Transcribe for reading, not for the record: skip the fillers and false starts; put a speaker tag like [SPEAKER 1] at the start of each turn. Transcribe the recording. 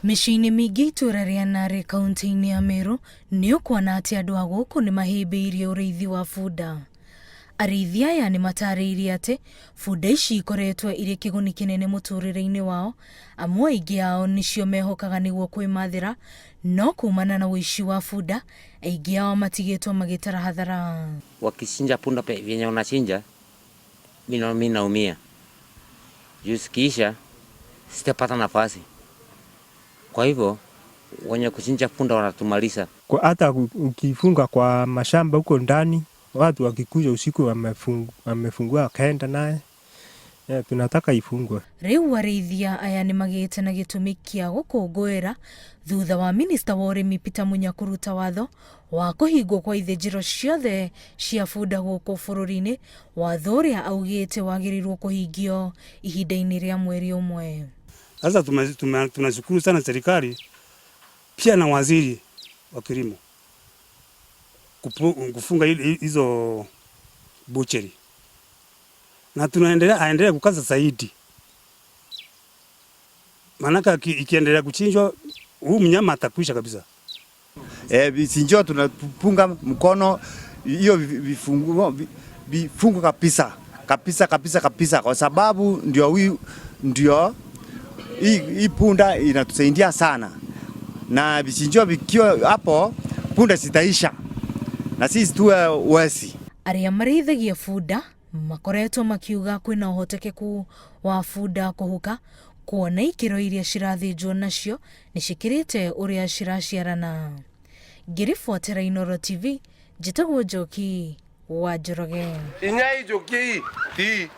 [SPEAKER 1] Mĩciĩ-inĩ mĩingĩ itũra rĩa Narĩ kaunti-inĩ ya Meru nĩ ũkuona atĩ andũ a gũkũ nĩ mahĩmbĩirie ũrĩithi wa bunda. Arĩithi aya nĩ matarĩirie atĩ bunda ici ikoretwo irĩ kĩguni kĩnene mũtũrĩre-inĩ wao, amu aingĩ ao nĩcio mehokaga nĩguo kwĩmathĩra, no kumana na ũici wa bunda, aingĩ ao matigĩtwo magĩtara hathara.
[SPEAKER 2] Wakichinja punda pe vyenye wanachinja mi naumia juu zikiisha sitapata nafasi. Kwa hivyo wenye kuchinja punda wanatumaliza.
[SPEAKER 3] Kwa hata ukifunga kwa mashamba huko ndani, watu wakikuja usiku wamefungua wakaenda naye. Yeah, tunataka ifungwe.
[SPEAKER 1] Rĩu arĩithia aya nĩ magĩte na gĩtũmi kĩa gũkũngũĩra thutha wa minista wa ũrĩmi Peter Munya kũruta watho wa kũhingwo kwa ithĩnjĩro ciothe cia bunda gũkũ bũrũri-inĩ, watho ũrĩa augĩte wagĩrĩirwo kũhingio ihinda-inĩ rĩa mweri ũmwe.
[SPEAKER 4] Sasa tunashukuru sana serikali pia na waziri wa kilimo kufunga hizo butchery, na tunaendelea aendelee kukaza zaidi, maanake ikiendelea kuchinjwa huu mnyama atakwisha kabisa.
[SPEAKER 5] Vichinjio tunapunga mkono hiyo vifungu vifungu kabisa kabisa kabisa kabisa, kwa sababu ndio hii punda inatusaidia sana, na vichinjio vikiwa hapo punda zitaisha na sisi tuwe wesi.
[SPEAKER 1] Arĩa marĩithagia bunda makoretwo makiuga kwĩna ũhotekeku wa bunda kũhuka kuona ikĩro iria cirathĩnjwo nacio nĩ cikĩrĩte ũrĩa ciraciarana. Ngĩribotera Inooro TV, njĩtagwo Njoki wa Njoroge.
[SPEAKER 6] Inyai njoki ti.